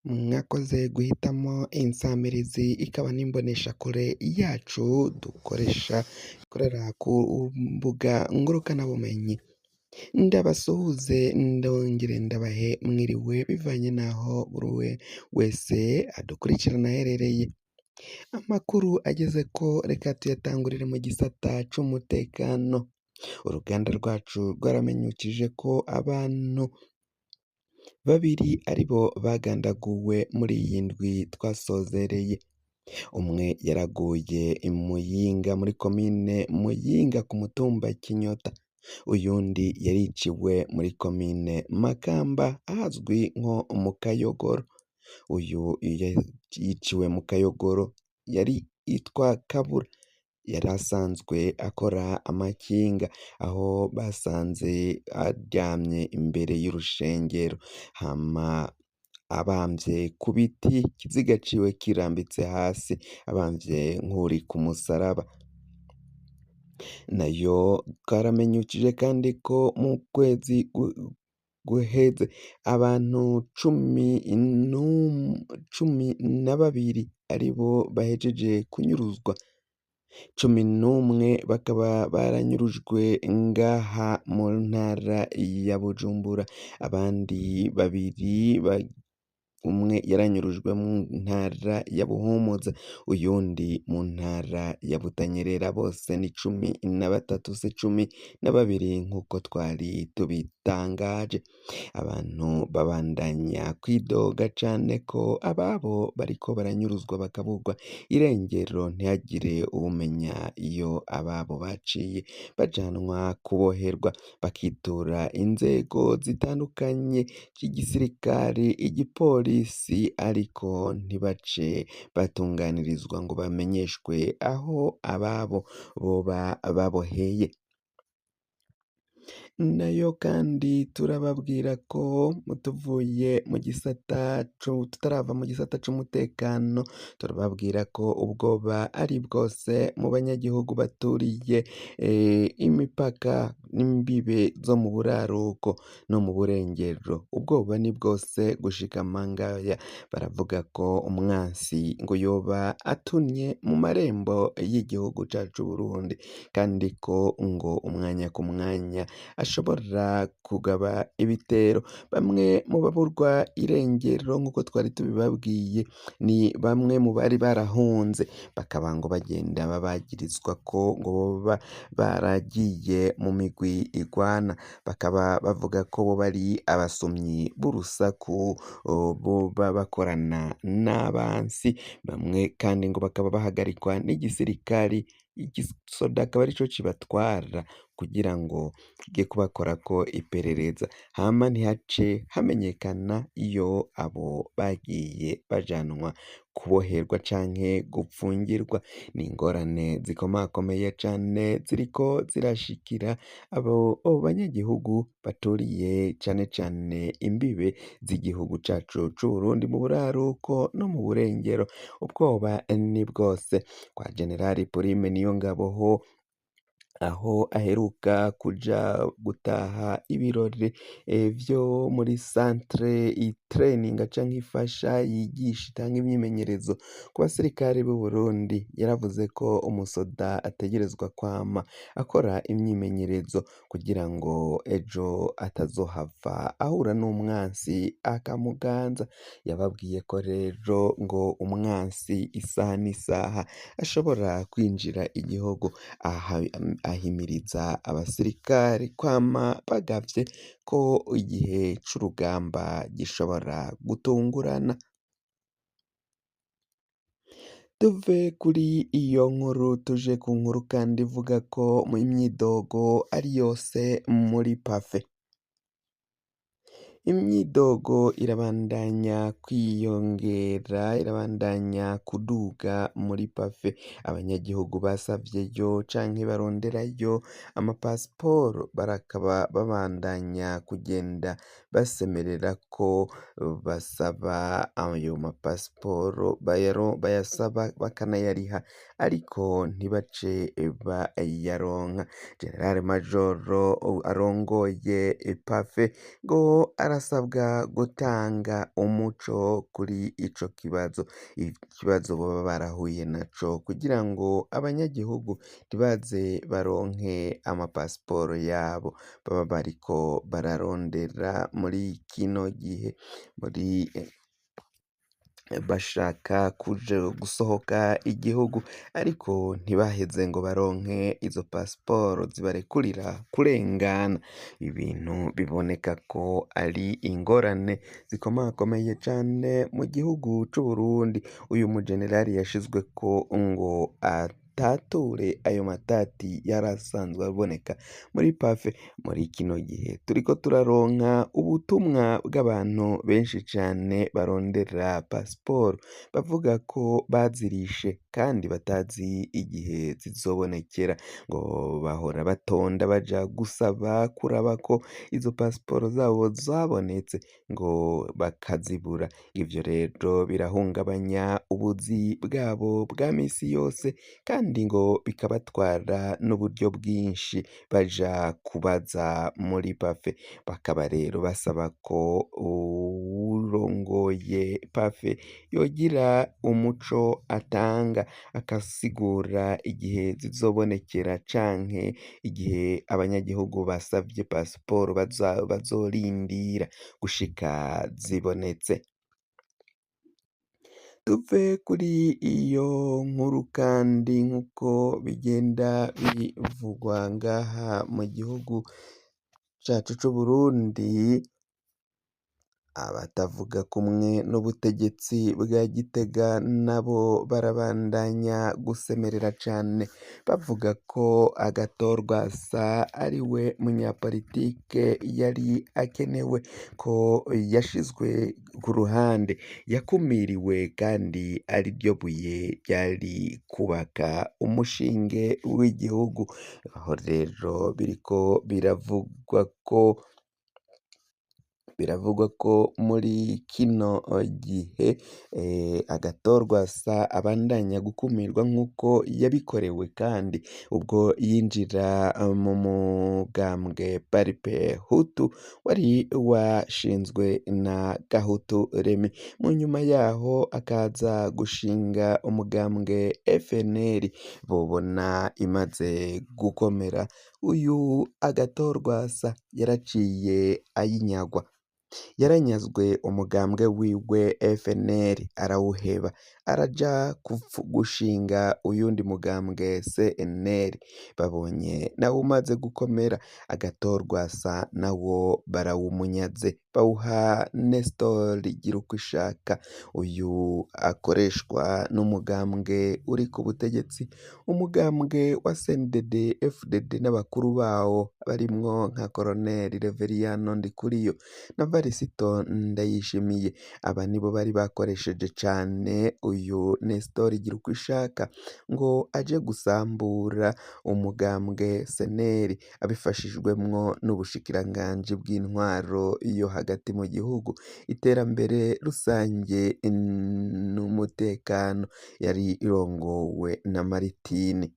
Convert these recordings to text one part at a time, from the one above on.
Mwakoze guhitamo insamirizi ikaba n'imboneshakure yacu dukoresha ikorera ku mbuga ngurukanabumenyi. Ndabasuhuze ndongere ndabahe mwiriwe bivanye n'aho buri wese adukurikirana aherereye. Amakuru ageze ko reka tuyatangurire mu gisata c'umutekano. Uruganda rwacu rwaramenyukije ko abantu babiri aribo bagandaguwe muri iyi ndwi twasozereye. Umwe yaraguye i Muyinga muri komine Muyinga ku mutumba Kinyota, uyundi yariciwe muri komine Makamba ahazwi nko mu Kayogoro. Uyu yiciwe mu Kayogoro yari yitwa Kabura, yari asanzwe akora amakinga, aho basanze aryamye imbere y'urushengero, hama abamvye ku biti, ikiziga ciwe kirambitse hasi, abamvye nk'uwuri ku musaraba. Nayo twaramenyukije kandi ko mu kwezi guheze abantu 12 aribo bahejeje kunyuruzwa, 11 bakaba baranyurujwe ngaha mu ntara ya Bujumbura, abandi babiri umwe yaranyurujwe mu ntara ya Buhumuza, uyundi mu ntara ya Butanyerera, bose ni 13 si 12 nk'uko twari tubitangaje. Abantu babandanya kwidoga cane ko ababo bariko baranyuruzwa bakaburwa irengero, ntihagire uwumenya iyo ababo baciye bajanwa kuboherwa, bakitura inzego zitandukanye z'igisirikare, igipolisi, ariko ntibace batunganirizwa ngo bamenyeshwe aho ababo boba baboheye. Nayo kandi turababwira ko tuvuye mu gisata tutarava mu gisata c'umutekano, turababwira ko ubwoba ari bwose mu banyagihugu baturiye imipaka n'imbibe zo mu buraruko no mu burengero. Ubwoba ni bwose gushika mangaya. Baravuga ko umwansi ngo yoba atunye mu marembo y'igihugu cacu c'Uburundi, kandi ko ngo umwanya ku mwanya ashobora kugaba ibitero. Bamwe mu baburwa irengero nk'uko twari tubibabwiye ni bamwe mu bari barahunze, bakaba ngo bagenda babagirizwa ko ngo boba baragiye mu migwi igwana, bakaba bavuga ko bo bari abasomyi b'urusaku boba bakorana n'abansi. Bamwe kandi ngo bakaba bahagarikwa n'igisirikari, igisoda akaba arico kibatwara kugira ngo kige kubakorako iperereza, hama ntihace hamenyekana iyo abo bagiye bajanwa kuboherwa canke gupfungirwa. Ni ingorane zikomakomeye cane ziriko zirashikira abo banyagihugu baturiye cane cane imbibe z'igihugu cacu c'Uburundi mu buraruko no mu burengero. Ubwoba ni bwose. Kwa Generali Prime Niyongabo ho aho aheruka kuja gutaha ibirori vyo muri centre itreninga canke ifasha yigisha itanga imyimenyerezo ku basirikare b'u Burundi, yaravuze ko umusoda ategerezwa kwama akora imyimenyerezo kugira ngo ejo atazohava ahura n'umwansi akamuganza. Yababwiye ko rero ngo umwansi isaha n'isaha ashobora kwinjira igihugu, ahimiriza abasirikare kwama bagavye ko igihe c'urugamba gishobora gutungurana. Tuve kuri iyo nkuru tuje ku nkuru kandi ivuga ko imyidogo ari yose muri pafe. Imyidogo irabandanya kwiyongera, irabandanya kuduga muri pafe. Abanyagihugu basavyeyo canke baronderayo amapasiporo barakaba babandanya kugenda basemerera ko basaba ayo mapasiporo bayasaba bakanayariha, ariko ntibace bayaronka. General Majoro arongoye pafe ngo Barasabwa gutanga umuco kuri ico kibazo, ikibazo boba barahuye naco kugira ngo abanyagihugu ntibaze baronke amapasiporo yabo baba bariko bararondera muri kino gihe muri bashaka kuja gusohoka igihugu ariko ntibaheze ngo baronke izo pasiporo zibarekurira kurengana, ibintu biboneka ko ari ingorane zikomakomeye cane mu gihugu c'Uburundi. Uyu mujenerali yashizweko ngo atature ayo matati yarasanzwe aboneka muri pafe. Muri kino gihe turiko turaronka ubutumwa bw'abantu benshi cane barondera pasiporo bavuga ko bazirishe kandi batazi igihe zizobonekera, ngo bahora batonda baja gusaba kuraba ko izo pasiporo zabo zabonetse ngo bakazibura. Ivyo rero birahungabanya ubuzi bwabo bwa misi yose kandi ngo bikabatwara n'uburyo bwinshi baja kubaza muri pafe, bakaba rero basaba ko uwurongoye pafe yogira umuco atanga akasigura igihe zizobonekera canke igihe abanyagihugu basavye pasiporo bazorindira gushika zibonetse. Tuve kuri iyo nkuru kandi nk'uko bigenda bivugwa ngaha mu gihugu cacu c'Uburundi, abatavuga kumwe n'ubutegetsi bwa Gitega nabo barabandanya gusemerera cane bavuga ko Agathon-Rwasa ariwe munyapolitike yari akenewe, ko yashizwe ku ruhande, yakumiriwe kandi ariryo buye ryari kubaka umushinge w'igihugu. Aho rero biriko biravugwa ko muri kino gihe Agathon-Rwasa abandanya gukumirwa nk'uko yabikorewe kandi ubwo yinjira mu mugambwe Paripe Hutu wari washinzwe na Gahutu Remy, mu nyuma yaho akaza gushinga umugambwe FNL bobona imaze gukomera, uyu Agathon-Rwasa yaraciye ayinyagwa. Yaranyazwe umugambwe wiwe FNL arawuheba araja gushinga uyundi mugambwe CNL, babonye nawo umaze gukomera Agathon-Rwasa nawo barawumunyaze bawuha Nestor Girukwishaka, uyu akoreshwa n'umugambwe uri ku butegetsi, umugambwe wa CNDD FDD n'abakuru bawo barimwo nka Colonel Reveriyano Ndikuriyo na Varisito Ndayishimiye. Aba nibo bari bakoresheje cane uyu Nestor Girukwishaka ngo aje gusambura umugambwe seneri abifashijwemwo n'ubushikiranganji bw'intwaro yo hagati mu gihugu, iterambere rusange n'umutekano yari irongowe na Maritini.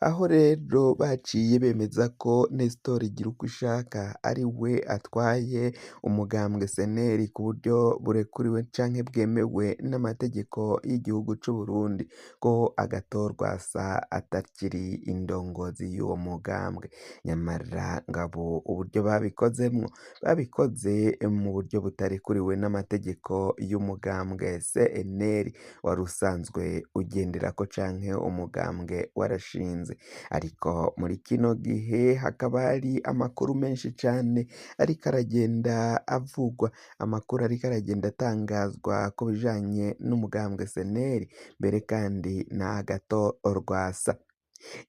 Aho rero baciye bemeza ko Nestor Girukwishaka ari we atwaye umugambwe seneri ku buryo burekuriwe canke bwemewe n'amategeko y'igihugu c'Uburundi, ko Agathon-Rwasa atakiri indongozi y'uwo mugambwe. Nyamara ngabo uburyo babikozemwo, babikoze mu buryo butarekuriwe n'amategeko y'umugambwe CNL wari usanzwe ugenderako canke umugambwe warashinze. Ariko muri kino gihe hakaba hari amakuru menshi cane ariko aragenda avugwa, amakuru ariko aragenda atangazwa ku bijanye n'umugambwe seneri mbere kandi na Agathon-Rwasa.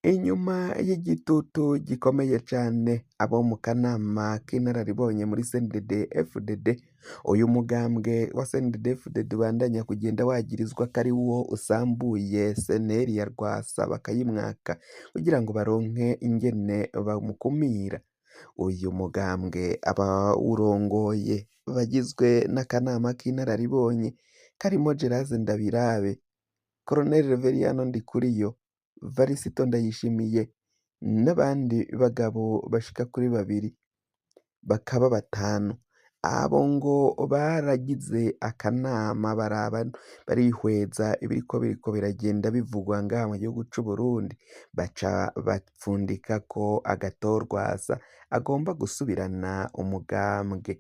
Inyuma y'igitutu gikomeye cane abo mu kanama k'inararibonye muri CNDD FDD, uyu mugambwe wa CNDD FDD ubandanya kugenda wagirizwa ko ari wo usambuye seneri ya Rwasa bakayimwaka kugira ngo baronke ingene bamukumira. Uyu mugambwe abawurongoye bagizwe n'akanama k'inararibonye karimo Gerase Ndabirabe, Colonel Reveriyano Ndikuriyo, Varisito Ndayishimiye n'abandi bagabo bashika kuri babiri. bakaba batanu. Abo ngo baragize akanama baraba barihweza ibiriko biriko biragenda bivugwa ngaha mu gihugu c'Uburundi, baca bapfundika ko Agathon Rwasa agomba gusubirana umugambwe,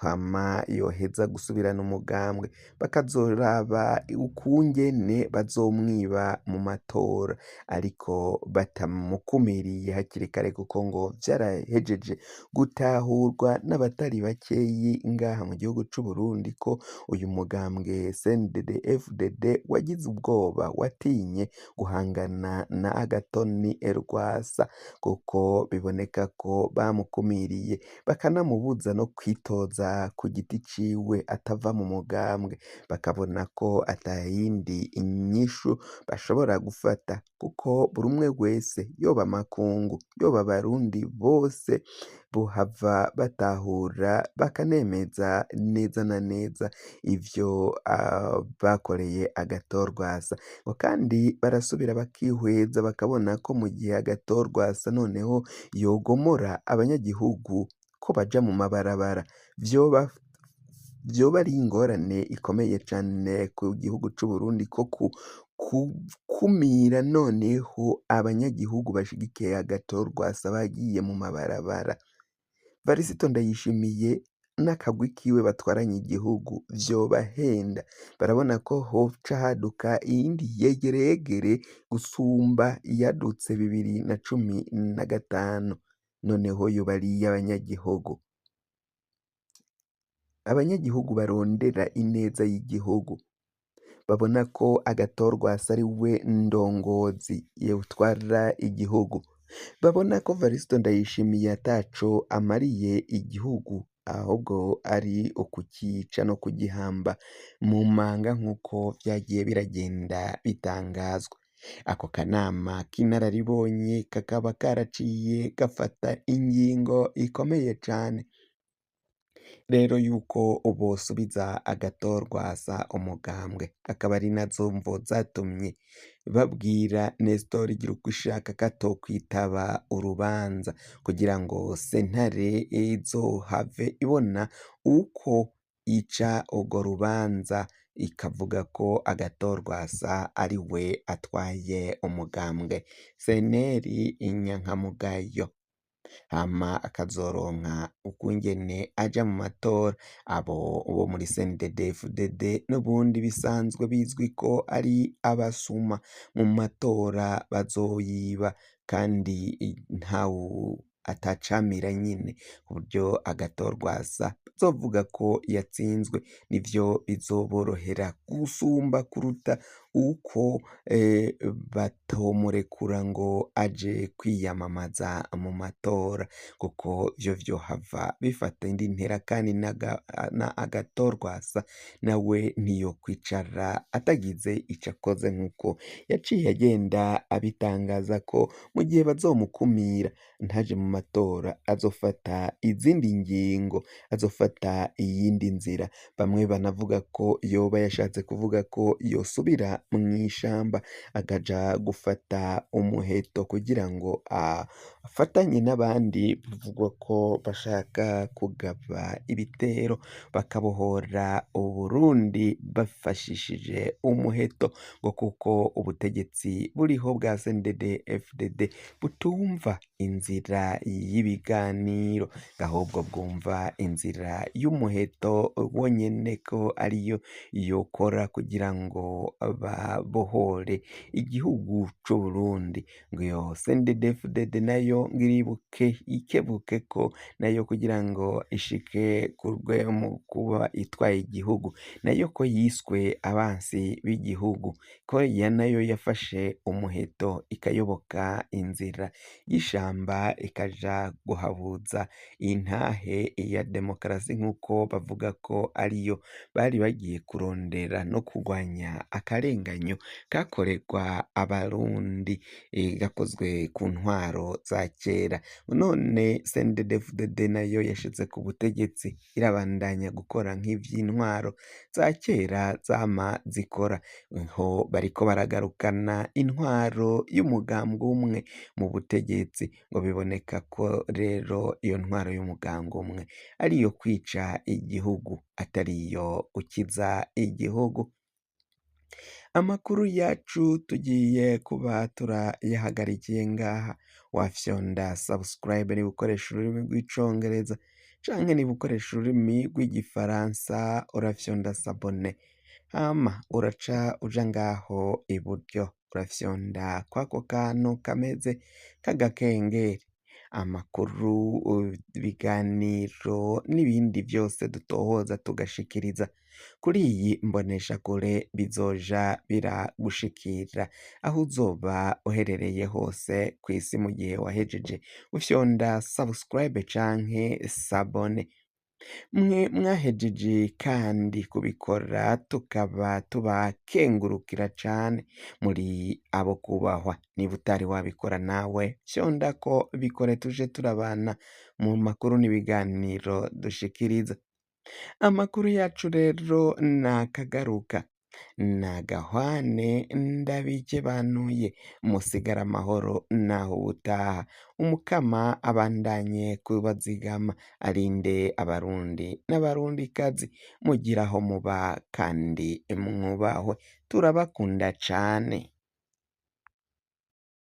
hama yoheza gusubirana umugambwe bakazoraba ukungene bazomwiba mu matora, ariko batamukumiriye hakiri kare kuko ngo vyarahejeje gutahurwa n'abatari bakeyi ngaha mu gihugu c'Uburundi ko uyu mugambwe CNDD-FDD wagize ubwoba, watinye guhangana na Agathon Rwasa kuko biboneka ko bamukumiriye bakanamubuza no kwitoza ku giti ciwe atava mu mugambwe, bakabona ko atayindi inyishu bashobora gufata kuko buri umwe wese yoba amakungu yoba abarundi bose bohava batahura bakanemeza neza na neza ivyo bakoreye Agathon Rwasa. Ngo kandi barasubira bakihweza bakabona ko mu gihe Agathon Rwasa noneho yogomora abanyagihugu ko baja mu mabarabara vyoba ari ingorane ikomeye cane ku gihugu c'Uburundi ko gukumira noneho abanyagihugu bashigikiye Agathon Rwasa bagiye mu mabarabara. Varisito Ndayishimiye n'akagwi kiwe batwaranye igihugu vyobahenda, barabona ko hoca haduka iyindi yegereyegere gusumba iyadutse 2015, noneho yoba ari iy'abanyagihugu. Abanyagihugu barondera ineza y'igihugu, babona ko Agathon Rwasa ari we ndongozi yotwara igihugu, babona ko Varisito Ndayishimiye ataco amariye igihugu ahubwo ari ukucica no kugihamba mu manga nk'uko vyagiye biragenda bitangazwa. Ako kanama k'inararibonye kakaba karaciye gafata ingingo ikomeye cane rero yuko bosubiza Agathon Rwasa umugambwe, akaba ari nazo mvo zatumye babwira Nestor Girukishaka ko atokwitaba urubanza kugira ngo sentare izohave ibona uko ica urwo rubanza ikavuga ko Agathon Rwasa ari we atwaye umugambwe CNL inyankamugayo, hama akazoronka ukungene aja mu matora. Abo bo muri CNDD-FDD n'ubundi bisanzwe bizwi ko ari abasuma mu matora bazoyiba kandi ntawu atacamira nyene ku buryo Agathon Rwasa bazovuga ko yatsinzwe, nivyo bizoborohera gusumba kuruta uko batomurekura ngo aje kwiyamamaza mu matora, kuko vyo vyohava bifata indi ntera kandi na Agathon Rwasa nawe ntiyokwicara atagize ico akoze nk'uko yaciye agenda abitangaza ko mu gihe bazomukumira ntaje mu matora azofata izindi ngingo, azofata iyindi nzira. Bamwe banavuga ko yoba yashatse kuvuga ko yosubira mw'ishamba akaja gufata umuheto kugira ngo afatanye n'abandi bivugwa ko bashaka kugaba ibitero bakabohora Uburundi bafashishije umuheto, ngo kuko ubutegetsi buriho bwa CNDD-FDD butumva inzira y'ibiganiro, ahubwo bwumva inzira y'umuheto wonyene ko ariyo yokora kugira ngo babohore igihugu c'Uburundi. Ngo iyo CNDD-FDD nayo ngo iribuke ikebuke ko nayo kugira ngo ishike ku rwego kuba itwaye igihugu, nayo ko yiswe abansi b'igihugu, ko nayo yafashe umuheto ikayoboka inzira y'ishamba ikaja guhabuza intahe ya demokarasi nk'uko bavuga ko ariyo bari bagiye kurondera no kurwanya akarenganyo kakorerwa abarundi gakozwe ku ntwaro za kera. None CNDD-FDD nayo yashize ku butegetsi irabandanya gukora nk'ivy'intwaro za kera zama zikora, niho bariko baragarukana intwaro y'umugambwe umwe mu butegetsi. Ngo biboneka ko rero iyo ntwaro y'umugambwe umwe ari iyo kwica igihugu, atari iyo gukiza igihugu. Amakuru yacu tugiye kuba turayahagarikiye ngaha. Wafyonda subscribe niba ukoresha ururimi rw'icongereza, canke niba ukoresha ururimi rw'igifaransa urafyonda s'abonner, hama uraca uja ngaho iburyo urafyonda kwako kantu kameze k'agakengeri. Amakuru, ibiganiro n'ibindi vyose dutohoza tugashikiriza kuri iyi mboneshakure bizoja biragushikira aho uzoba uherereye hose kw'isi mu gihe wahejeje ufyonda subscribe canke s'abonner. Mwe mwahejeje kandi kubikora tukaba tubakengurukira cane, muri abo kubahwa. Niba utari wabikora nawe fyondako bikore, tuje turabana mu makuru n'ibiganiro dushikiriza. Amakuru yacu rero nakagaruka, nagahwane, ndabikebanuye, musigare amahoro naho ubutaha. Umukama abandanye kubazigama, arinde abarundi n'abarundikazi, mugire aho muba kandi mwubahwe, turabakunda cane.